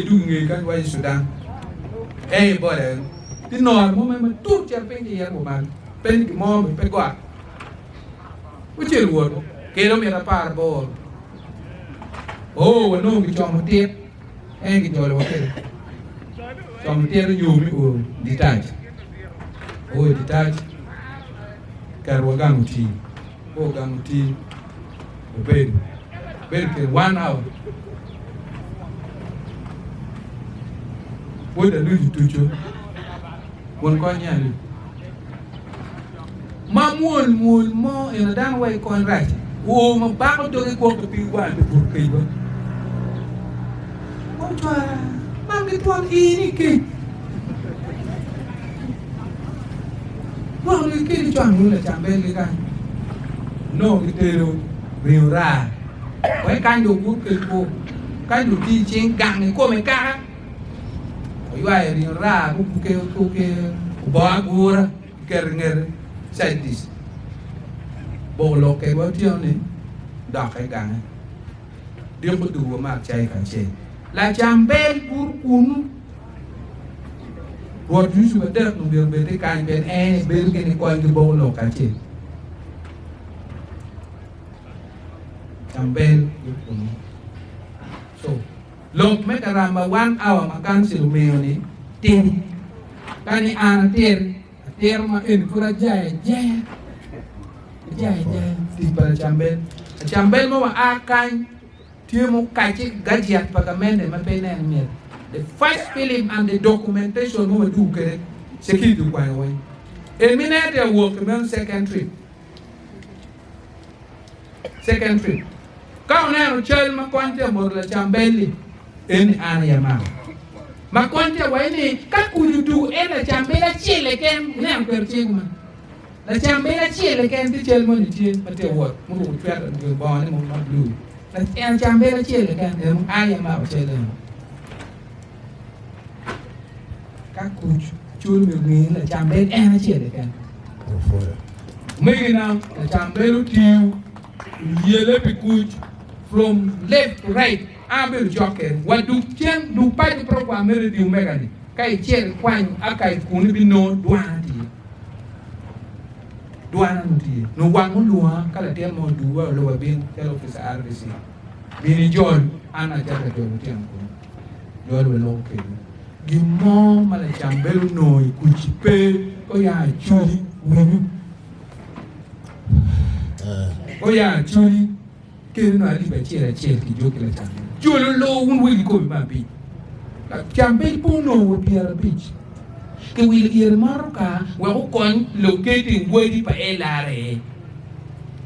Idug i ngeye kany wa i Sudan, en i boda eno. Tye noro mo mere matut cito piny ki yen wa malo, pe ni gin mo pe got. Wucel wot, kilomita aparaboro. Oo, wanongo gicomo tit, en gijolowa kwede. Como tit onyo me o detach. O i detach, ketowa gang otii. O gang otii. Obedo bedo kede one hour. Wod aluc otuco won kony ni aluc. Ma mwol mwol mo eno dano wa i kony rac oo ma bako doge gwok ki pig wange pi buto kec ba. Ocwara man ki twon ii ni kec. Gwok ni kec con wun lacam bel ki kany. Onongo gitedo ringo raa. Wek kany dong wut kec ku. Kany dong tye i cing gang ikome kaka. Oywayo ringo raa ki oboo agura kiketo i ngete side dish. Boko lok kedwa otyeno ni dokke i gange. Diko dugo wamak cai kacel. Lacam bel buto kunu. Rwot Yucuf adek onongo myero obed tye kany pien en ebedo ki nikony ki boko lok kacel. Cambel buto kunu. So, lok me karamba one hour ma council omiyo ni tidi. Ka ni an atir, atiro ma eni pud ajayo ajaya. Ajayo ajaya tic pa lacambel. Lacambel ma wa a kany Tye mukacce ki gajet pa gamente ma pe ineno myel. The first film and the documentation mo madwogo kwede security okwanyo weng. En mi neno tye awok ki meno second trip. Second trip. Ka oneno cal ma kony tye moto lacam bel-li, en ni an aye amako. Ma kony tye waci ni ka kuc otugo en lacam bel acel keken ineno kwede cing man. Lacam bel acel keken tye cal moni tye ma tye wot muruko cweta gin bongo ne ma blue en lacam bel acel keken en aye amako cal eno ka kuc cul myero nge ni lacam bel en acel keken omegina lacam bel otiyo oyele pi kuc from left to right an abedo cok kede wa dug cen dug paco program me radio mega ni ka icito ikwanyo archive kunu ibinongo dwana tye. Dwana nongo tye. Nongo wang olwonga ka latin mo oduwa oluba bin calo officer RDC. Bin ijol an acito ka jolo lutino kunu. Jol waloko kedwu. Gin mo ma lacam bel onongo i kuc pe oya acoli winyo. Oya acoli. Keno nongo alip acel acel ki jogi lacam-bel. Jolo loo wun wegi komi me abic. Lacam-bel pe onongo wa pyerabic. Kiwilo ire motoka wek okony locating wadi pa LRA.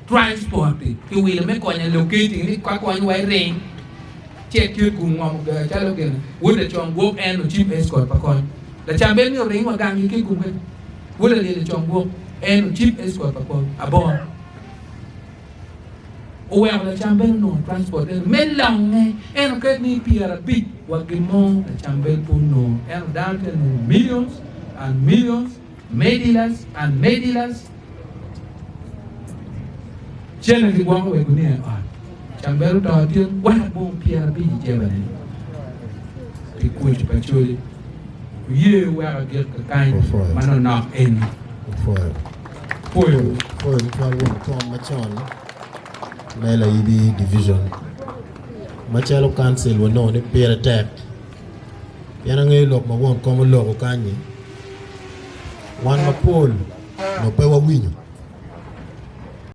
Transport kiwilo me konyo locating ni ka kony wa iring cek tye gum ngom calo gin wod lacong gwok en chief escort pa kony. Lacam-bel myero oring wa gang ki gum kany. Wod lalyel lacong gwok en chief escort pa kony. Abor. Oweko lacambel onongo transport eno me longe ento kadi ni pyerabic wa gin mo lacambel pe onongo ento dano tye ka nongo millions and millions medilas and medilas cene gigwoko wa i gunia i ot cambel oto tye gwaka bong pyerabic i jebane pi kuc pa coli oye wek agik kakany manonok eni. Pwoyo tutwal won kom macon me Layibi Division. Macalo kancil wanongo ni pire tek pien angeyo lok ma won kom oloko kany-nyi wan mapol nongo pe wawinyo.